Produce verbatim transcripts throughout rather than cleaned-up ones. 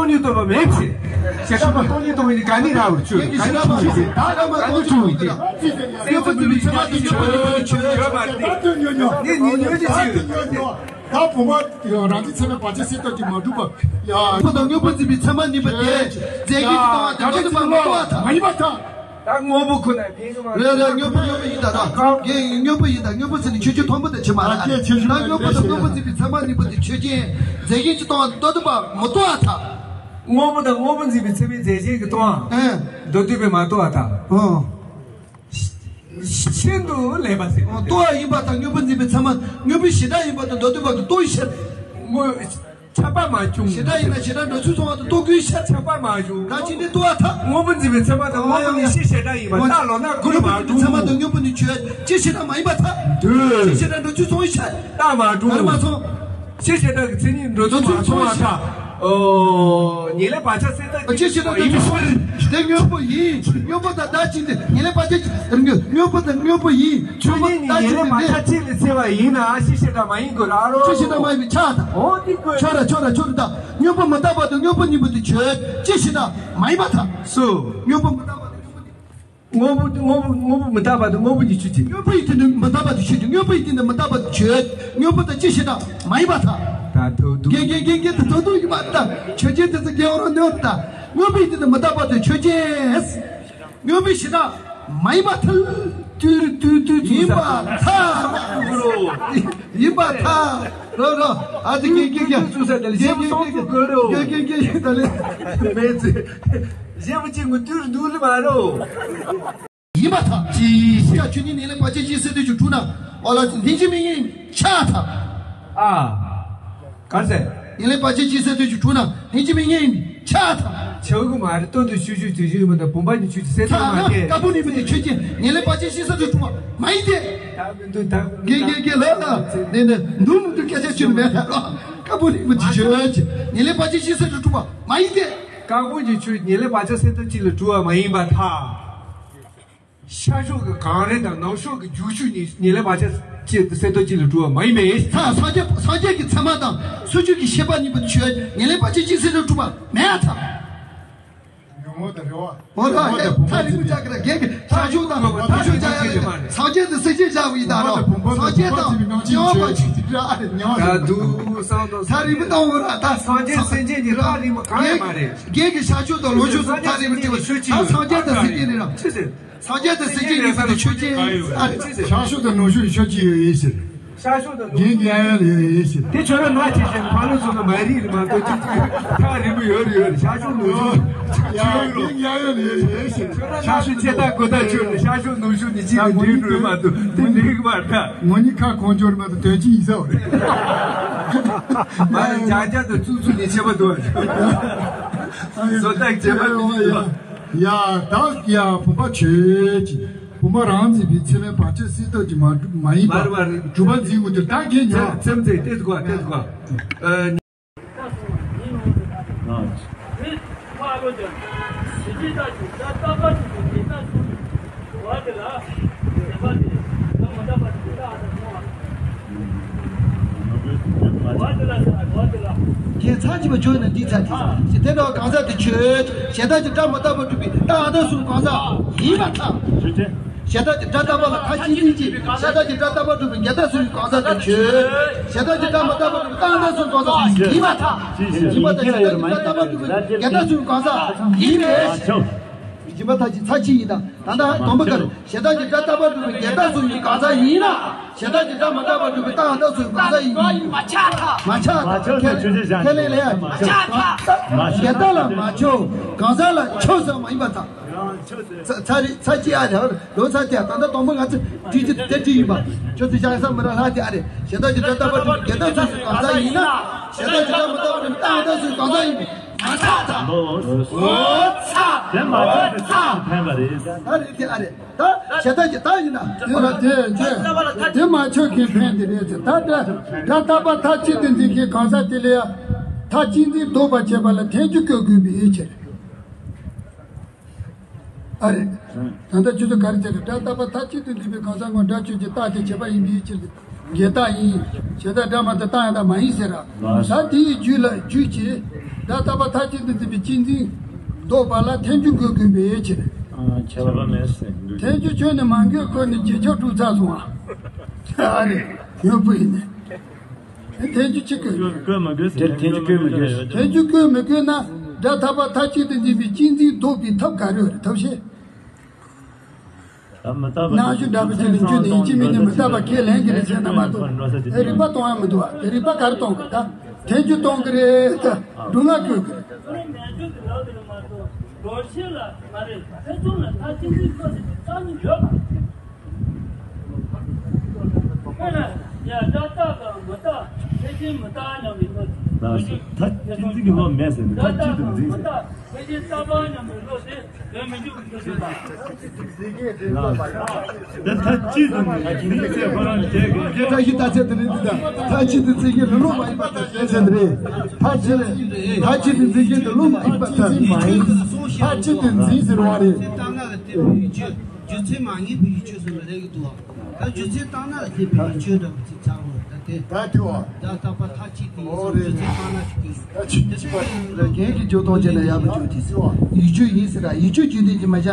སྟོང་ཉིད་སྟོང་པ་མེད་ཅེས། ཞེ་སྡང་པ་སྟོང་ཉིད་སྟོང་པ་ནི་ག་ནི་རག་པར་བྱོས། ག་ནི་བྱུང་ཡོད་ཅེས། ད་ག་མ་ག་ནི་བྱུང་ཡོད་ཅེས། སྐྱེས་བུ་ཚུལ་ཁྲིམས་ཆོས་ཅན་ཆོས་ཆོས་མ་རེད། ནི་ནི་ཉོན་ཅེས་ཆོས། ད་བུ་མོ་རང་བཞིན་ཚད་མས་བར་ཆད་སེལ་ཐབས་ཀྱིས་མ་གྲུབ་པ། ཡ། དངོས་པོ་དང་དངོས་པོ་འཛིན་པའི་ཚད་མ་གཉིས་པ་དེ་རྫས་གཞན་གྱིས་སྟོང་པ་དང་འགྲོ་འདུག་པ་མ་གཏོགས་པར་ཐལ། ད་དངོས་པོ་ཁོ་ན་ཕན་གྱི་མ་རེད། རེད་རེད། དངོས་པོ་དངོས་པོ་ཡིན་ད། ད་དངོས་པོ་ཡིན་ད། དངོས་པོ་ཟེར་ནས་ཆོས་ཅན་མཐོན་པོ་དེ་ཆེ་མ་རེད། ད་དངོས་པོ་དང་དངོས་པོ་འཛིན་པའི་ཚད་མ་གཉིས་པོ་དེ་ཆོས་ཅན། རྫས་གཞན་གྱིས་སྟོང་པ་དང་འགྲོ་འདུག་པ་མ་གཏོགས་པར་ཐལ། དངོས་པོ་དང་དངོས་པོ་འཛིན་པའི་ཚད་མའི་རྫས་གཞན་གྱིས་སྟོང་པ་ཨེ། འགྲོ་འདུག་པས་མ་གཏོགས་པར་ཐལ། ཨོ། ཤིན་ཏུ་ལེགས་པ་ཟེར། ལྟོ་བ་ཡིན་པར་ཐལ། དངོས་པོ་འཛིན་པའི་ཚད་མ། དངོས་པོའི་བྱེ་བྲག་ཡིན་པར་ཐལ། འགྲོ་འདུག་པ་དང་ལྟོ་བའི་ཕྱིར། དངོས། ཁྱབ་པ་མ་བྱུང་། བྱེ་བྲག་ཡིན་ན་བྱེ་བྲག་འགྲོ་ཚུལ་མཚུངས་པ་དང་ལྟོ་གོས་ཕྱིར། ཁྱབ་པ་མ་བྱུང་། ད་ཅི་འདི་ལྟོ་བ་ཐལ། དངོས་པོ་འཛིན་པའི་ཚད་མ་དང་དངོས་པོ་ནི་སྤྱི་བྱེ་བྲག་ཡིན་པར་ཐལ། ལོ་ན་དངོས་པོ་འཛིན་པའི་ཚད་མ་དང་དངོས་པོ་ནི་ཆོས་ཅན། སྤྱི་བྱེ་བྲག་མ་ཡིན་པར་ཐལ། འདོད། སྤྱི་བྱེ་བྲག་འགྲོ་ཚུལ་མཚུངས་པའི་ཕྱིར། རྟགས་མ་གྲུབ། ག་རེ་མ་སོང་། སྤྱི་བྱེ་བྲག་གི་མཚན་ཉིད་འགྲོ་ཚུལ་མ་མཚུངས་པར་ཐལ། ཨོ། ཉེར་ལེན་བག་ཆགས་སེལ་ཐབས་ཀྱི། སྤྱི་བྱེ་བྲག་འགྲོ་ཚུལ་མཚུངས་པའི་ཕྱིར། དེ་དངོས་པོ་ཡིན། དངོས་པོ་དང་བདག་གཅིག་འདི། ཉེར་ལེན་བག་ཆགས་དངོས་པོ་དང་དངོས་པོ་ཡིན། དངོས་པོ་མཚན་ཉིད་བདག་ཉེར་ལེན་བག་ཆགས་གཅིག་ལ་སྐྱེ་བ་ཡིན་ན་སྤྱི་བྱེ་བྲག་མ་ཡིན་དགོས་ར་རོ། སྤྱི་བྱེ་བྲག་མ་ཡིན་པས་ཁྱབ་པར་ཐལ། འོ་དེ་དགོས། ཁྱོད་ར་ཁྱོད་ར་ཁྱོད་ར་ད། དངོས་པོ་མི་རྟག་པ་དང་དངོས་པོ་གཉིས་པོ་དེ་ཆོས་ཅན། སྤྱི་བྱེ་བྲག་མ་ཡིན་པར་ཐལ། སོ། དངོས་པོ་མི་རྟག་པ་དང་དངོས་པོ་གཉིས། དངོས་པོ་དངོས་པོ་དངོས་པོ་མི་རྟག་པ་དང་དངོས་པོ་གཉིས་ཆོས་ཅན། དངོས་པོ་ཡི་སྟེང་དུ་མི་རྟག་པ་དེ་ཆོས་ཅན། དངོས་པོ་ཡི་སྟེང་དུ་མི་རྟག་པ་དེ་ཆོས། དངོས་པོ་དང་སྤྱི་བྱེ་བྲག་མ་ཡིན་པར་ཐལ། ད་ཐོག་ཏུ། དགེ་རྒན་དགེ་རྒན་དེ་ཐོག་ཏུ་ཡིན་པར་ཐལ། ཆོས་ཅན་དེ་ཚོ་རྒན་རོགས་གནོད་ད། དངོས་པོ་ཡི་སྟེང་དུ་མི་རྟག་པ་དེ་ཆོས་ཅན། དངོས་པོའི་བྱེ་བྲག་མ་ཡིན་པར་ཐལ། ཏུ་རུ་ཏུ་ཏུ་ཏུ། ཡིན་པར་ཐལ། ཡིན་པར་ཐལ། རོ་རོ། ཨ་ཙི་ཀེ་ཀེ་ཀེ། ཏུ་ཏུ་ཏུ་ཟེར་ཏེ་ཞེ་པོ་ཅིག་ཀེ་ཀེ་ཀེ། ད་ལེ། མེད་ཚེ། ཞེ་པོ་ཅིག་ངུ་ཏུ་རུ་ཏུ་རུ་མ་རོ། ཡིན་པར་ཐལ། ཅི་ཡ་ཆོས་ཉིད་ཉེར་ལེན་བག་ཆགས་གཅིག་སེལ་འདོད་ཀྱི་དྲུག་ན། ཨོ་ལ་ལྷན་ཅིག་དམིགས་ངེས་ཁྱབ་པར་ཐལ། ཨ། ག་རེ་ཟེར། ཉེར་ལེན་བག་ཆགས་གཅིག་སེལ་འདོད་ཀྱི་དྲུག་ན་ལྷན་ཅིག་དམིགས་ངེས་ཁྱབ་པར་ཐལ། ཆོས་ཀུན་མ་རེད། དོན་དུ་ཆོས་ཅན་དེ་བཞིན་མིན་ན་བུམ་པ་ཉིད་ཆོས་ཅན་སེལ་ཐབས་མ་སྐྱེས། དཀར་པོ་གཉིས་པོ་དེ་ཆོས་ཅན། ཉེར་ལེན་བག་ཆགས་གཅིག་སེལ་འདོད་དྲུག་པ་མ་ཡིན་ཏེ། ད་མི་འདུག་ད་མི་འདུག་གེ་གེ་གེ་ལ་ལ། ནི་ནི་འདུག་མི་འདུག་སྐད་ཆ་བྱུང་མེད་ལ། དཀར་པོ་གཉིས་པོ་དེ་ཆོས་ཅན། ཉེར་ལེན་བག་ཆགས་གཅིག་སེལ་འདོད་དྲུག་པ་མ་ཡིན་ཏེ། དཀར་པོ་གི་ཆོས་ཉེར་ལེན་བག་ཆགས་སེལ་འདོད་གཅིག་ལ་གྲུབ་པ་མ་ཡིན་པར་ཐལ། ཤར་ཕྱོགས་ཀྱི་གངས་རི་དང་ནུབ་ཕྱོགས་ཀྱི་རྒྱུག་ཆུ་གཉིས་ཉེར་ལེན་བག་ཆགས་གཅིག་སེལ་འདོད་གཅིག་ལ་གྲུབ་པ་མ་ཡིན་པས། ད་སངས་རྒྱས་སངས་རྒྱས་ཀྱི་ཚད་མ་དང་སོ་སྐྱེ་གི་ཤེས་པ་གཉིས་པོ་དེ་ཆོས་ཉེར་ལེན་བག་ཆགས་གཅིག་སེལ་འདོད་གྲུབ་པ་མེད་པར་ཐལ། ཉོན་མོངས་དང་རེ་བ། འོ་ད་ཐག་རིང་པོ་བཅད་ཀྱི་རེད། རྒན་གྱིས་ཤར་ཕྱོགས་དང་ནུབ་ཕྱོགས་བཅད་ཡ་རེད། སངས་རྒྱས་དང་སེམས་ཅན་བཅད་པ་ཡིན་ད་རོ། སངས་རྒྱས་དང་དམྱལ་བ་གཅིག་རེད། ད་དུང་སང་དང་ཐག་རིང་པོ་བཏང་འོ་ར་ད། སངས་རྒྱས་སེམས་ཅན་གྱི་ཐག་རིང་པོ་གང་ཡང་མ་རེད། རྒན་གྱིས་ཤར་ཕྱོགས་དང་ནུབ་ཕྱོགས་དང་ཐག་རིང་པོ་བརྩིས་པ། ད་སངས་རྒྱས་དང་སེམས་ཅན་རེད་ར། ཅི་ཟེར། སངས་རྒྱས་དང་སེམས་ཅན་གཉིས་པོ་དེ་ཆོས་ཅན། ཨ་རེ། ཤར་ཕྱོགས་དང་ནུབ་ཕྱོགས་ཆོས་ཅན་ཡོད་ཡིན་ཟེར། ཤར་ཕྱོགས་དང་ནུབ་ཕྱོགས། རྒན་གྱི་ཨ་ཡ་ལ་ཡོད་ཡིན་ཟེར། དེ་ཁྱོད་རང་ནག་ཆེ་ཆེ་ཕ་ལུ་ཚོ་ན་མ་རིག་ལ་མ་གཏོགས་ཅི་ཅི་ཐག་རིང་པོ་ཡོད་རེད་ཡོད་རེད། ཤར་ཕྱོགས་ནུབ་ཕྱོགས། ཡ་རྒན་གྱི་ཨ་ཡ་ལ་ཡོད་ཡིན་ཟེར། ཤར་ཕྱོགས་ཆེ་ཐག་གོ་ཐག་ཆོད་རེད། ཤར་ཕྱོགས་ནུབ་ཕྱོགས་ནི་གཅིག་གི་འགྲིག་འགྲོ་མ་གཏོགས་དེ་འགྲིག་མ་ཐག་ངོ་གཉིས་ཁ་གང་འབྱོར་མ་གཏོགས་དོན་གཅིག་ཡིན་ས་རེད། མ་རེད། རྒྱ་རྒྱ་དང་ཙུག་ཙུག་ནི་ཁྱད་པར་འདུག་ཨ། བཟོ་ལྟ་ཁྱད་པར་འདུག་ཡ། ཡ། ད་ཡ་བུམ་པ་ཆོས་ཅན། བུམ་པ་རང་འཛིན་པའི་ཚད་མས་བར་ཆད་སེལ་ཐབས་ཀྱིས་མ་གྲུབ་མ་ཡིན་པ། མ་རེད་མ་རེད། གྲུབ་པ་འཛིན་དགོས་དུས་ད་གན་ཉོ། ཚེམ་ཚེམ་ཚེ་ཏེ་གོ་ཏེ་གོ། ཨ། རྒྱན་ཚར་གཅིག་པ་བྱུང་ན་འདི་ཚར་གཅིག་ཞེས་དེ་འདྲ་བ་གང་ཟག་དེ་ཆོས་ཅན། གཞན་དག་གི་སྒྲ་མི་རྟག་པར་སྒྲུབ་པའི་རྟགས་ཨ་རྟག་གསུམ་གང་ཟག་ཡིན་པར་ཐལ། གཞན་དག་གི་སྒྲ་རྟག་པ་ལ་མཐའ་གཅིག་འཛིན་གྱི་གཞན་དག་གི་སྒྲ་རྟག་པར་སྒྲུབ་པའི་འགལ་རྟགས་གསུམ་གྱི་གང་ཟག་དེ་ཆོས་ཅན། གཞན་དག་གི་སྒྲ་མི་རྟག་པར་སྒྲུབ་པའི་རྟགས་ཨ་རྟག་གསུམ་གང་ཟག་ཡིན་པར་ཐལ། ཡིན་པར་ཐལ། གཞན་དག་གི་སྒྲ་རྟག་པར་སྒྲུབ་པའི་འགལ་རྟགས་གསུམ་གྱི་གང་ཟག་ཡིན་པས། སྦྱིན་པ་མཐའ་གཅིག་ཚར་གཅིག་ཡིན་ད། ད་ལྟ་དང་པོ་ག་རེ། གཞན་དག་གི་སྒྲ་རྟག་པར་སྒྲུབ་པའི་འགལ་རྟགས་གསུམ་གྱི་གང་ཟག་ཡིན་ན། གཞན་དག་གི་སྒྲ་མི་རྟག་པར་སྒྲུབ་པའི་རྟགས་ཨ་རྟག་གསུམ་གྱི་གང་ཟག་ཡིན་ན། མ་ཆགས་ཐལ། མ་ཆགས་ཐལ། མ་ཆགས་ཐལ། ཁས་ལེན་ལས་ཡ། མ་ཆགས་ཐལ། གཞན་དག་ལ་མ་ཆགས། གང་ཟག་ལ་ཆགས་ས་མ་ཡིན་པར་ཐལ། ཚ་ཚ་རེ་ཚ་གཅིག་ཨ་རེ། ལོ་ཚ་གཅིག་ད་ལྟ་དང་པོ་ང་ཚོ་བྲིས་ཀྱི་དེ་བྲིས་ཡིན་པ། ཁྱོད་ཚོ་བཞག་ས་མི་ར་ལྷ་དེ་ཨ་རེ། གཞན་དག་གི་སྒྲ་རྟག་པར་སྒྲུབ་པའི་འགལ་རྟགས་གསུམ་གྱི་གང་ཟག་ཡིན་ན། གཞན་དག་གི་སྒྲ་མི་རྟག་པར་སྒྲུབ་པའི་རྟགས་ཨ་རྟག་གསུམ་གྱི་གང་ཟག་ཡིན་པས། མ་ཆགས་ཐལ། འོ་ཚ། དེ་མ་ཆགས་ཐལ། ཕན་པ་རེད། ད་རེད་དེ་ཨ་རེད། ད་གཞན་དག་གི་ད་ཡིན་ན། འོ་ལ་དེ་དེ་དེ་མ་ཆགས་ཀྱི་ཕན་དེ་རེད་ཟེར། ད་སྒྲ་སྒྲ་རྟག་པ་མཐའ་གཅིག་ཏུ་འཛིན་མཁན་གང་ཟག་དེ་ལ་ཡང་མཐའ་གཅིག་འཛིན་ལྡོག་པར་བྱེད་པ་ལ་ཐལ་འགྱུར་བཀོད་དགོས་པའི་ཕྱིར། ཨ་རེད། ད་ལྟ་ཁྱོད་ཚོ་ག་རེ་བྱས་རེད། སྒྲ་རྟག་པ་མཐའ་གཅིག་ཏུ་འཛིན་པའི་གང་ཟག་ངོ་སྒྲ་ཆོས་ཅན་རྟག་སྟེ་བྱས་པ་ཡིན་པའི་ཕྱིར་ཏེ། འགལ་རྟགས་ཡིན། བྱས་ཙང་སྒྲ་མ་བཏགས་རྟགས་ཡང་དག་མ་ཡིན་ཟེར་ར། ད་དེའི་རྒྱུད་ལ་རྒྱུད་ཀྱི་སྒྲ་རྟག་པ་མཐའ་གཅིག་ཏུ་འཛིན་པའི་གཅིག་འཛིན་ལྡོག་པ་ལ་ཐལ་འགྱུར་འགོད་དགོས་པའི་ཕྱིར། ཨ། ཁྱད་པར་མེད་ཟེར། ཐལ་འགྱུར་ཁྱོན་ནས་མ་འགོད་ཁོ་ནི་རྗེས་ཁྱབ་དྲུག་ཚར་སོང་ཨ། ཨ་རེ། ཡོད་པོ་ཡིན་ནས། ཐལ་འགྱུར་ཅི་དགོས། བཀོད་མི་དགོས་ཟེར། དེར་ཐལ་འགྱུར་བཀོད་མི་དགོས་ཟེར། ཐལ་འགྱུར་བཀོད་མི་དགོས་ན་སྒྲ་རྟག་པ་མཐའ་གཅིག་ཏུ་འཛིན་པའི་གཅིག་འཛིན་ལྡོག་པའི་ཐབས་ག་རེ་ཡོད་རེད། ཐབས་ཤེས། ད་མི་རྟག་པ་སྣང་ཡུལ་འདྲ་བ་ཅིག་ལ་འཇུག་ནས་ཡིན་གཅིག་མིན་གཉིས་མི་རྟག་པ་ཁས་ལེན་གྱི་རེད་ཟེར་ན་མ་གཏོགས། ཨེ། རིགས་པ་གཏོང་ཡ་མི་འདུག་ཨ། རིགས་པ་ག་རེ་གཏོང་གི། ད་ཐལ་འགྱུར་གཏོང་གི་རེད། ད་སྒྲུབ་ངག་བཀོད་གི་རེད། ད་མཐའ་གཅིག་འཛིན་གྱི་བློ་མེད་ཟེར་ནས། མཐའ་གཅིག་ཏུ་འཛིན་ཟེར། ད་མཐའ་གཅིག་ཏུ་འཛིན་ཟེར་ཁོ་རང་བྱས་ཀྱི། སྐད་གྲགས་ཤིག་ལྟ་ཚད་དེ་རེད། འདི་དང་མཐའ་གཅིག་ཏུ་འཛིན་གྱི་བློ་མ་ཡིན་པ་དང་བྱས་ཚད་དེ་རེད། མཐའ་གཅིག་མཐའ་གཅིག་ཏུ་འཛིན་གྱི་བློ་མ་ཡིན་པ་དང་མ་ཡིན། མཐའ་གཅིག་ཏུ་འཛིན་ཟེར་བ་རེད། རྒྱུ་མཚན་མ་ངེས་པའི་ཡུལ་ཆོས་སུ་མི་རེད་ཀྱི་འདུག་ད་རྒྱུ་མཚན་བཏང་ན་ལ་ཐེབས་པའི་ཡུལ་ཆོས་འདྲ་བ་ཅིག་ཆགས་འོང་། ད་དེ། ད་དེ་བ། ད་རྟག་པ་མཐའ་གཅིག་ཏུ་ཡིན་ཟེར། རྒྱུ་མཚན་བཏང་ན་ཞིག་དེ། ད་ཆིག་ཆིག་པ་ལ་རྒན་གྱི་འཇོག་སྟངས་བྱས་ན་ཡག་པོ་བྱུང་དེ་ཟེར་བ། ཡུལ་ཆོས་ཡིན་ཟེར་ར། ཡུལ་ཆོས་རྒྱུན་ལྡན་གྱི་མ་བྱ།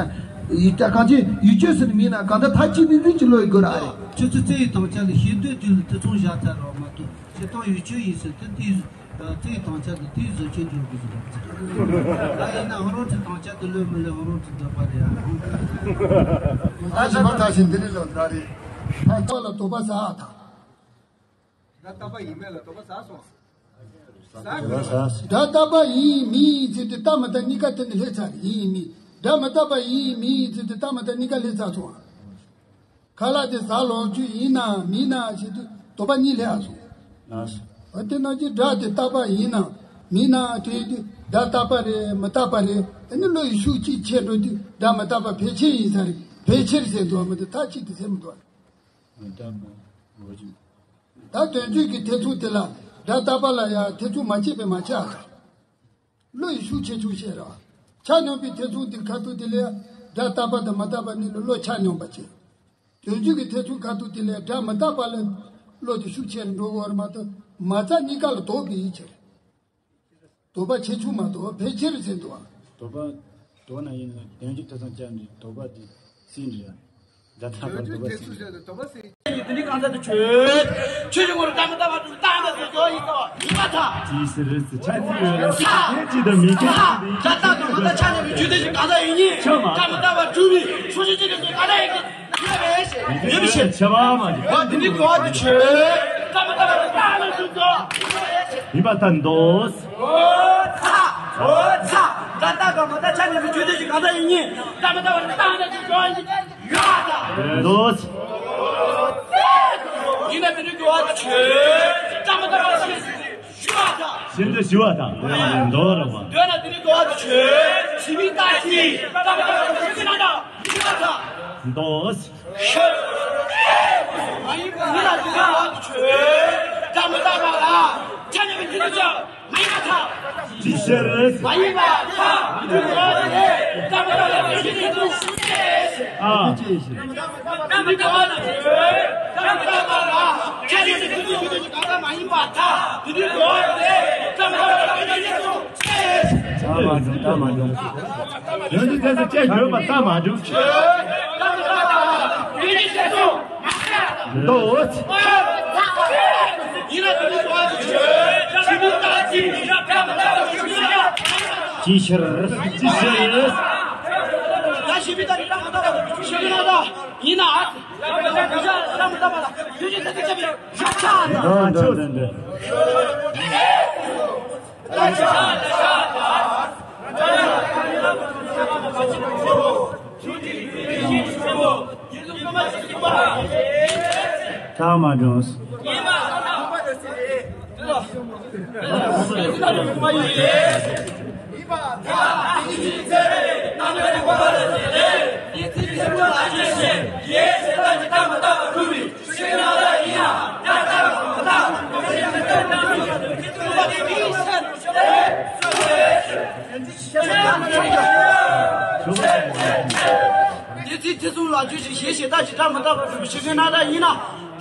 ཡུལ་ད་གང་ཅི་ཡུལ་ཆོས་ཟེར་མིན་ན་གང་ལྟར་མཐའ་གཅིག་ཏུ་འཛིན་གྱི་བློ་ཡི་དགོས་ར་རེད། ཆུ་ཚོད་རྩེ་ཡི་དྭངས་ཆ་ལ་ཤེས་འདོད་དུས་ལ་དེ་མཚུངས་བཞག་ཚར་བ་མ་གཏོགས། བྱེད་སྟངས་ཡུལ་ཆོས་ཡིན་ཟེར་དེ་དེའི། ད་རྩེ་ཡི་དྭངས་ཆ་དེ་དེའི་བཟོ་ཆོས་འཇོག་དགོས་ཟེར་བ། ད་ཡིན་ན་ཧོ་རོ་ཚེ་དྭངས་ཆ་དེ་ལོས་མི་ལོས་ཧོ་རོ་ཚེ་འདོད་པ་རེད་ཨ། ད་བྱེད་པ་ད་བཞིན་འདི་ནི་ལོ་ད་རེད། ད་ལྟ་ལ་དོགས་པ་ཟ་ཨ་ཐག་སྒྲ་རྟག་པ་ཡིན་མིན་ལ་དོགས་པ་ཟ་སོང་། ཟ་དགོས། སྒྲ་རྟག་པ་ཡིན་མིན་ཟེར་དུས་རྟག་མི་རྟག་གཉིས་ཀ་དེ་ནི་སླེབས་ཚར་རེད། ཡིན་མིན། སྒྲ་མི་རྟག་པ་ཡིན་མིན་ཟེར་དུས་རྟག་མི་རྟག་གཉིས་ཀ་སླེབས་ཚར་སོང་ཨ། ཁ་ལག་དེ་ཟ་ལོངས་སྤྱོད་ཡིན་ན་མིན་ན་ཞེས་དུས་དོགས་པ་གཉིས་སླེབས་ཨ་སོང་། ལགས་སོ། འོ་དེ་ནང་བཞིན་སྒྲ་དེ་རྟག་པ་ཡིན་ན་མིན་ན་དྲན་དུས་སྒྲ་རྟག་པ་རེད་མི་རྟག་པ་རེད། དེ་ནི་བློ་ཡི་ཤུགས་ཀྱིས་ཆེ་འགྲོ་དུས་སྒྲ་མི་རྟག་པ་ཕལ་ཆེར་ཡིན་ས་རེད། ཕལ་ཆེར་ཟེར་འདུག་མི་འདུག་མཐའ་གཅིག་ཏུ་ཟེར་མི་འདུག་ད་དོན་བརྗོད་ཀྱི་ཐེ་ཚོམ་དེ་ལ་སྒྲ་རྟག་པ་ལ་ཡང་ཐེ་ཚོམ་མ་སྐྱེས་པས་མ་ཁྱབ་ཨ། བློ་ཡི་ཤུགས་ཆེ་ཆུང་བཤད་ར། ཆ་སྙོམས་པའི་ཐེ་ཚོམ་དེ་ཁ་ཐུག་དེ་ལས་སྒྲ་རྟག་པ་དང་མ་རྟག་པ་གཉིས་ལ་བློ་ཆ་སྙོམས་པ་བྱེད། དོན་བརྗོད་ཀྱི་ཐེ་ཚོམ་ཁ་ཐུག་དེ་ལས་སྒྲ་མི་རྟག་པ་ལ་བློ་དེ་ཤུགས་ཆེ་རུ་འགྲོ་གི་ཡོད་རེད་མ་གཏོགས་མ་རྩ་གཉིས་ཀ་ལ་དོགས་པའི་ཡིད་ཆེས་རེད། དོགས་པ་ཆེ་ཆུང་མ་གཏོགས་ཕལ་ཆེར་ཟེར་འདུག་ཨ། དོགས་པ་དོགས་ན་ཡིན་ན་དོན་བརྗོད་ཐེ་ཚོམ་བཅད་ནས་དོགས་པ་དེ་སེལ་འགྲོ་ཡ། སྒྲ་རྟག་པར་དོགས་པ་སེལ་འགྲོ་ཡ། དེ་འདྲའི་གང་ཟག་དེ་ཆོས། ཆོས་ཀྱི་ངོ་བོ་སྒྲ་མི་རྟག་པར་སྒྲུབ་པའི་རྟགས་རྣམས་སུ་འཇོག་ཡིན་ཏོ། ཡིན་པར་ཐལ། ཅི་ཟེར་རེད་ཟེར་ཆ་ཅི་ཡོད་ལ་སྐད་ཅིག་དང་མིང་གི་སྒྲ་རྟག་དང་མི་རྟག་ཆ་མཉམ་པའི་རྒྱུ་དེ་བཞིན་གང་ཟག་ཡིན་ཉིད། ཆ་མ། སྒྲ་མི་རྟག་པར་སྒྲུབ་པའི་ཕྱོགས་ཆོས་ཅི་རིགས་སུ་གང་ཟག་ཡིན་གྱི། ཡོད་པའི་ཕྱིར། ཁྱད་པར་མ་འདུག་འོ་དེ་འདྲའི་གོ་བ་དེ་ཆོས། སྒྲ་མི་རྟག་པར་སྒྲུབ་པའི་རྟགས་རྣམས་སུ་འཇོག་ཡིན་པར་ཐལ། འདོད། འོ་ཚ། འོ་ཚ། སྒྲ་རྟག་དང་མི་རྟག་ཆ་མཉམ་པའི་རྒྱུ་དེ་བཞིན་གང་ཟག་ཡིན་ཉིད། སྒྲ་མི་རྟག་པར་སྒྲུབ་པའི་རྟགས་རྣམས་སུ་འཇོག་ཡིན་གྱི། ཡོད་པར་ཐལ། འདོད། ཡིན་ན་དེ་འདྲའི་གོ་བ་དེ་ཆོས། སྒྲ་མི་རྟག་པར་སྒྲུབ་པའི་ཕྱིར་ཞུ་བར་ཐལ། ཕྱིར་འདོད་ཞུ་བར་ཐལ། འདོད་རུང་བ། འདོད་ན་དེ་འདྲའི་གོ་བ་དེ་ཆོས། གཞན་མིན་རྟགས་ཀྱིས་སྒྲ་མི་རྟག་པར་སྒྲུབ་པའི་རྣམ་གྲངས་ཡིན་པར་ཐལ། འདོད། ཕྱིར། མ་ཡིན་པ་ཡིན་ན་དེ་འདྲའི་གོ་བ་དེ་ཆོས། སྒྲ་མི་རྟག་པ་ལ་ཆ་མཉམ་པའི་དེ་འདྲ་ཅང་མ་ཡིན་པར་ཐལ། ཅི་ཕྱིར། མ་ཡིན་པར་ཐལ། དེ་འདྲའི་གོ་བ་དེ་སྒྲ་མི་རྟག་པ་ལ་དེ་འདྲའི་དེ་འདྲ་ཅང་མ་ཡིན་པར་ཐལ། ཨ། སྒྲ་མི་རྟག་པ་ལ་ཆ་མཉམ་པའི་དེ་འདྲ་ཅང་གང་ཟག་མ་ཡིན་པར་ཐལ། དེ་འདྲའི་གོ་བ་དེ་སྒྲ་མི་རྟག་པ་ལ་དེ་འདྲའི་དེ་འདྲ་ཅང་། ད་མ་འགྲོ། ད་མ་འགྲོ། ཡོན་ཏན་ཚད་ཚད་ཅེས་བརྗོད་པ་ད་མ་འགྲོ། འདོད། ཅི་ཕྱིར། ཅི་ཕྱིར། ཡིན་ན། འདོད་འདོད་འདོད་འདོད། ཐག་མ་འགྲོ། དེ་ཚེ་ཐེ་ཚོམ་ལ་རྒྱུ་ཞིག་གཞན་ཞེ་དག་ཅིག་སྒྲ་མི་རྟག་པར་སྒྲུབ་པའི་ཕྱིར་ཁྱོད་རྣམ་དག་ཡིན་ན།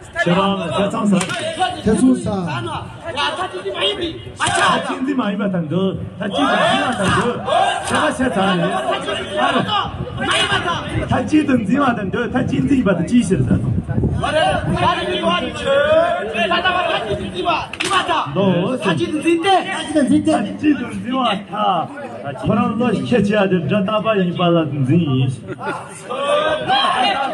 ཁྱེད་རང་ལ་ཐེ་ཚོམ་ཟ། ཐེ་ཚོམ་ཟ། ཡ་མཐའ་གཅིག་འཛིན་མ་ཡིན་པ་དང་འདོད། མཐའ་གཅིག་ཏུ་འཛིན་པ་དང་འདོད། ཁྱེད་རང་བཤད་ཚར་རེད། ཨ་རེ། མཐའ་གཅིག་ཏུ་འཛིན་པ་དང་འདོད། མཐའ་གཅིག་འཛིན་པ་དང་ཅིའི་ཕྱིར་ཟེར་ན། ལོ། མཐའ་གཅིག་ཏུ་འཛིན་ཏེ། མཐའ་གཅིག་ཏུ་འཛིན་པ་མཐའ། ཁོ་རང་བློ་ཁྱད་ཆེ་བ་དེ་སྒྲ་རྟག་པ་ཡིན་པ་ལ་འཛིན་ཡིན།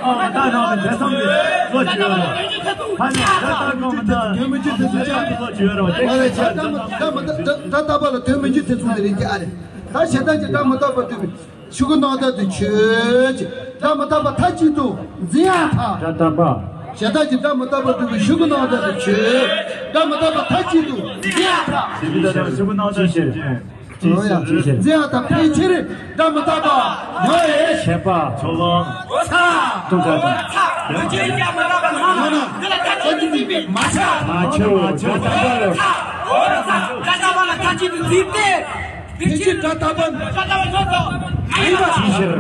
ད་ནང་ནས་འབྲས་ཐམ་གྱི་བློ་ཅི་ཡོད་རེད། ད་ནས་སྒྲ་རྟག་གོང་མ་ད་དོན་མི་འགྱུར་དེ་ཚོ་ཅི་ཡང་བློ་ཅི་ཡོད་རེད། དེ་ཨ་རེ། ཆ་ད་སྒྲ་མ་ད་མ་ད་སྒྲ་རྟག་པ་ལ་དོན་མི་འགྱུར་དེ་ཚོ་ནི་རེད་ཀྱི་ཨ་རེ། ད་ཞེ་སྡང་གི་སྒྲ་མི་རྟག་པ་སྟོན་པའི་ཤུ་གུ་ནང་དག་ཏུ་ཆོས་ཅི། སྒྲ་མི་རྟག་པ་མཐའ་གཅིག་ཏུ་འཛིན་ཡང་ཐལ། སྒྲ་རྟག་པ། ཞེ་སྡང་གི་སྒྲ་མི་རྟག་པ་སྟོན་པའི་ཤུ་གུ་ནང་དག་ཏུ་ཆོས། སྒྲ་མི་རྟག་པ་མཐའ་གཅིག་ཏུ་འཛིན་ཡང་ཐལ། ཞེ་སྡང་གི་ཤུ་གུ་ནང་དག་ཏུ་ཆོས། འཛིན་ཡང་ཐལ། ཕལ་ཆེར་སྒྲ་མི་རྟག་པ་ཉོན་ཡེ། ཤེས་པ། ཚོར་བ། ཚ། ཏུ་ཚ་དང་། ཡོད་ཅེས་སྒྲ་མི་རྟག་པ་སྣང་ན། འདི་ལ་མཐའ་གཅིག་ཏུ་འཛིན་པས་མ་ཁྱབ། མ་ཁྱབ། སྒྲ་རྟག་པ་ལ། འོ་ར་ཚ། སྒྲ་རྟག་པ་ལ་མཐའ་གཅིག་ཏུ་འཛིན་ཏེ། ཕན་ཆད་སྒྲ་རྟག་པ་མ་ཡིན་པ་ཞིག་ཕྱིར།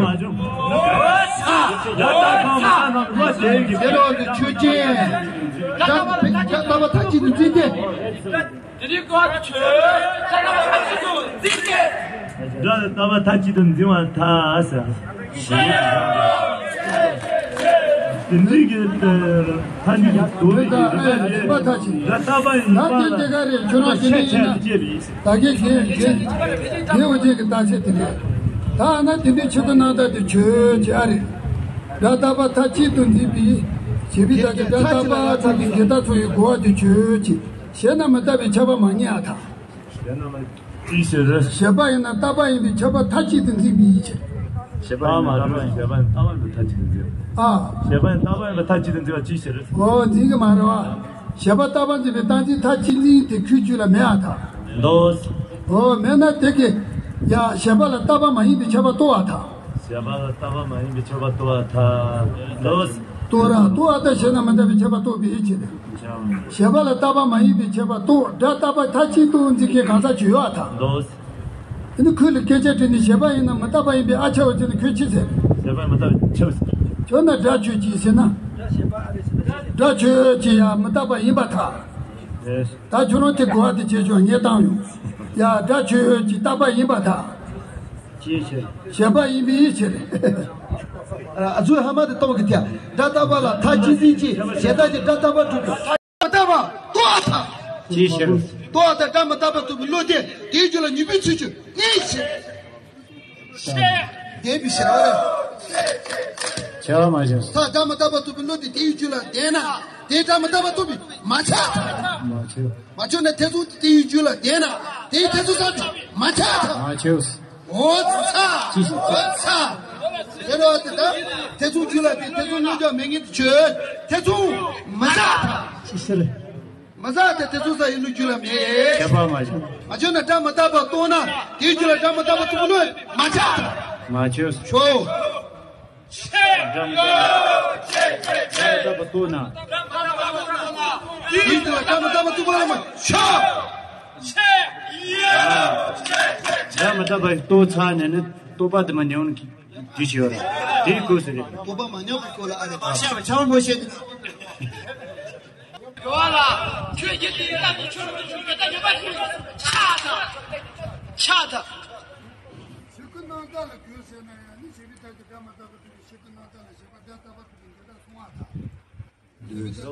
ཡ་ད་གང་མ་ན་ལ་དེ་གི་དེ་ལོག་ཏུ་ཆོས་ཅན། སྒྲ་སྒྲ་རྟག་པ་མཐའ་གཅིག་ཏུ་འཛིན་ཏེ། དེ་རིང་གོ་བ་ཆོས་སྒྲ་རྟག་པ་མཐའ་གཅིག་ཏུ་འཛིན་ཏེ། སྒྲ་རྟག་པ་མཐའ་གཅིག་ཏུ་འཛིན་པར་ཐལ་ཟེར། དེ་འདྲའི་གི་མཐའ་གཉིས་ཀྱི་མདོ་ལས་ཀྱི་རིགས་པ་ལས་སྒྲ་རྟག་པ་ཡིན་པ་ལ་ད་དེ་དེ་ག་རེད་ཁྱོད་རང་ཤེས་ནི་ཡིན་ན། ད་གིན་གཞན་གཞན་དགེ་བ་ཅན་གྱི་རྟགས་ཆད་དེ་རེད། ད་ཨ་ན་དེ་འདྲའི་ཆོས་ཀྱི་རྣམ་ཐར་དེ་ཆོས་ཅན་ཨ་རེད། སྒྲ་རྟག་པ་མཐའ་གཅིག་ཏུ་འཛིན་པའི་ཞེས་པའི་ད་གི་སྒྲ་རྟག་པ་ཚོ་གི་འགལ་རྟགས་ཚོ་ཡི་གོ་བ་དེ་ཆོས་ཅན། གཞན་རྣམས་མི་རྟག་པའི་ཁྱབ་པ་མ་ངེས་ཨ་ཐལ། གཞན་རྣམས་ཅི་ཞེས་རེད། བྱས་པ་ཡིན་ན་རྟག་པ་ཡིན་པའི་ཁྱབ་པ་མཐའ་གཅིག་ཏུ་འཛིན་པའི་ཕྱིར། བྱས་པ་ཡིན་ན་རྟག་པ་ཡིན་བྱས་པ་ཡིན་རྟག་པ་ཡིན་པ་མཐའ་གཅིག་ཏུ་འཛིན། ཨ། བྱས་པ་ཡིན་རྟག་པ་ཡིན་པ་མཐའ་གཅིག་ཏུ་འཛིན་པ་ཅི་ཞེས་རེད། ཨོ་འཛིན་གྱི་མ་རེད་བ། བྱས་པ་རྟག་པ་འཛིན་པའི་རྟག་འཛིན་མཐའ་གཅིག་འཛིན་དེ་ཁོའི་རྒྱུད་ལ་མེད་ཨ་ཐལ། འདོད། ཨོ་མེད་ན་དེ་གི། ཡ་བྱས་པ་ལ་རྟག་པ་མ་ཡིན་པའི་ཁྱབ་པ་རྟོགས་ཨ་ཐལ། བྱས་པ་ལ་རྟག་པ་མ་ཡིན་པའི་ཁྱབ་པ་རྟོགས་ཨ་ཐལ། འདོད། རྟོགས་ར་རྟོགས་ཨ་ཐལ་བྱས་ན་མི་རྟག་པའི་ཁྱབ་པ་རྟོགས་པའི་ཕྱིར། བྱས་པ་ལ་རྟག་པ་མ་ཡིན་པའི་ཁྱབ་པ་རྟོགས་སྒྲ་རྟག་པ་མཐའ་གཅིག་ཏུ་འཛིན་མཁན་གང་ཟག་ཅིག་ཡོད་ཨ་ཐལ། འདོད། དེ་ནི་ཁོས་ལ་སྐད་ཆ་དྲིས་ནས་བྱས་པ་ཡིན་ན་མི་རྟག་པ་ཡིན་པས་ཨ་ཁྱབ་པ་ཅི་ནི་ཁོས་ཅི་ཟེར། བྱས་པ་མི་རྟག་པ་ཁྱབ་ཟེར། ཁྱོད་ན་སྒྲ་ཆོས་ཅན་ཟེར་ན། སྒྲ་ཆོས་ཅན་ཡང་མི་རྟག་པ་ཡིན་པར་ཐལ། ད་ཁྱོད་རང་དེ་གོ་བ་དེ་བྱས་ཆོག་ངས་བཏང་ཡོང་། ཡ་སྒྲ་ཆོས་ཅན་རྟག་པ་ཡིན་པར་ཐལ། ཅིའི་ཕྱིར། བྱས་པ་ཡིན་པའི་ཕྱིར། ཨ་ཚོས་ཧ་མ་དེ་གཏོང་གི་ཐལ། སྒྲ་རྟག་པ་ལ་མཐའ་གཅིག་འཛིན་གྱི་བྱས་རྟགས་ཀྱི་སྒྲ་རྟག་པ་གྲུབ་པའི། རྟག་པ་རྟོགས་པར་ཐལ། ཅིའི་ཕྱིར། རྟོགས་པར་ཐལ། སྒྲ་མི་རྟག་པ་རྟོགས་པའི་བློ་དེ་དེའི་རྒྱུད་ལ་ཉེར་བའི་ཚུལ་གྱིས་གནས་ཕྱིར། ལྡན་པའི་ཕྱིར་རོ། བྱས་པ་མ་བྱས། ད་སྒྲ་མི་རྟག་པ་རྟོགས་པའི་བློ་དེ་དེའི་རྒྱུད་ལ་ལྡན་ན་དེའི་སྒྲ་མི་རྟག་པ་རྟོགས་པས་མ་ཁྱབ་ཐལ། མ་ཁྱབ། མ་ཁྱབ་ན་ཐེ་ཚོམ་དེ་དེའི་རྒྱུད་ལ་ལྡན་ན་དེའི་ཐེ་ཚོམ་ཟ་བས་མ་ཁྱབ་ཐལ། མ་ཁྱབ། འོ་ཚ། ཅི་ཞིག་འོ་ཚ། དེ་རོ་དེ་ད་ཐེ་ཚོམ་རྒྱུད་ལ་དེ་ཐེ་ཚོམ་མངོན་གྱུར་མེད་ངེས་དུ་ཆོས་ཐེ་ཚོམ་མ་ཟ། ཅི་ཟེར། མ་ཟ་དེ་ཐེ་ཚོམ་ཟ་ཡི་བློ་རྒྱུད་ལ་མེད། ཁྱབ་པ་མ་བྱུང་། མ་བྱུང་ན་སྒྲ་མི་རྟག་པ་རྟོགས་ན་དེའི་རྒྱུད་ལ་སྒྲ་མི་རྟག་པ་རྟོགས་པའི་བློ་མ་ཁྱབ། མ་ཁྱབ། ཆོས། སྒྲ་མི་རྟག་པ་རྟོགས་ན། དེའི་རྒྱུད་ལ་སྒྲ་མི་རྟག་པ་རྟོགས་པ་ལ་མ་ཁྱབ། སྒྲ་མི་རྟག་པ་རྟོགས་ཚར་ནས་ནི་རྟོགས་པ་དེ་མ་ཉམས་ཀྱི་དུས་ཆེ་བ་རེད། དེའི་སྐབས་སུ་རེད། རྟོགས་པ་མ་ཉམས་པའི་སྐོར་ལ་ཨ་རེད། བཤད་པ་ཆ་མ་བཤད་དེ། འགྲོ་བ་ལ་ཆོས་ཀྱི་དེ་ལྟ་བུ་ཆོས་ཀྱི་ཆོས་ཀྱི་ལྟ་བུ་ཆགས་དང་ཆགས་དང་། ཆོས་ཀྱི་རྣམ་དག་ལ་གུས་ཟེར་ན་ཡང་ནི་བྱས་པའི་རྟགས་ཀྱི་སྒྲ་མི་རྟག་པ་གྲུབ་པའི་ཆོས་ཀྱི་རྣམ་དག་ལ་བྱས་པ་སྒྲ་རྟག་པ་གྲུབ་པའི་འགལ་རྟགས་གསུང་བ་དང་།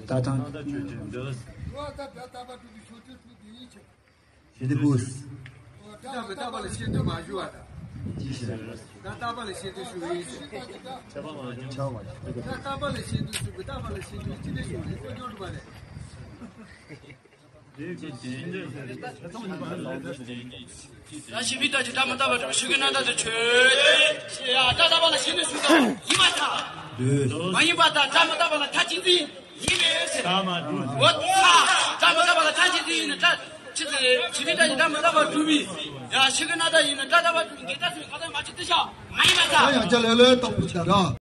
ད་དང་། ཞེས་དེ་དགོས། སྒྲ་མི་རྟག་པ་ལ་ཤེས་འདོད་མ་ཞུ་བ་དང་། སྒྲ་རྟག་པ་ལ་ཤེས་འདོད་ཞུ་བའི་ཕྱིར། ཁྱབ་པ་མ་བྱུང་། སྒྲ་རྟག་པ་ལ་ཤེས་འདོད་ཞུ་བའི་རྟག་པ་ལ་ཤེས་འདོད་ཅི་ནས་ཞུ་བའི་ཚོགས་སྦྱོར་དུ་མ་རེད། ད་ཞེས་པའི་རྟགས་ཀྱི་སྒྲ་མི་རྟག་པ་གྲུབ་པའི་ཆོས་ཀྱི་རྣམ་དག་ཏུ་ཆོས་ཅན། ཡ་སྒྲ་རྟག་པ་ལ་ཤེས་འདོད་ཞུ་དང་ཡིན་པར་ཐལ། མ་ཡིན་པར་ཐལ། སྒྲ་མི་རྟག་པ་ལ་མཐའ་གཅིག་འཛིན་ཡིན་པའི་ཕྱིར། འོ་ཚ། སྒྲ་མི་རྟག་པ་ལ་མཐའ་གཅིག་འཛིན་ཡིན་ན་སྒྲ་ཅི་སྟེ་ཞེས་པའི་རྟགས་ཀྱི་སྒྲ་མི་རྟག་པ་གྲུབ་པའི་ཡ་ཆོས་ཀྱི་རྣམ་དག་ཡིན་ན་སྒྲ་རྟག་པ་གྲུབ་པའི་འགལ་རྟགས་སུ་གང་ལྟར་མ་བྱེད་དེ་ཤ་མ་ཡིན་པར་ཐལ། ཡང་བསྐྱར་ལྷོད་ལྷོད་གཏོང་དགོས་ཀྱི་རེད།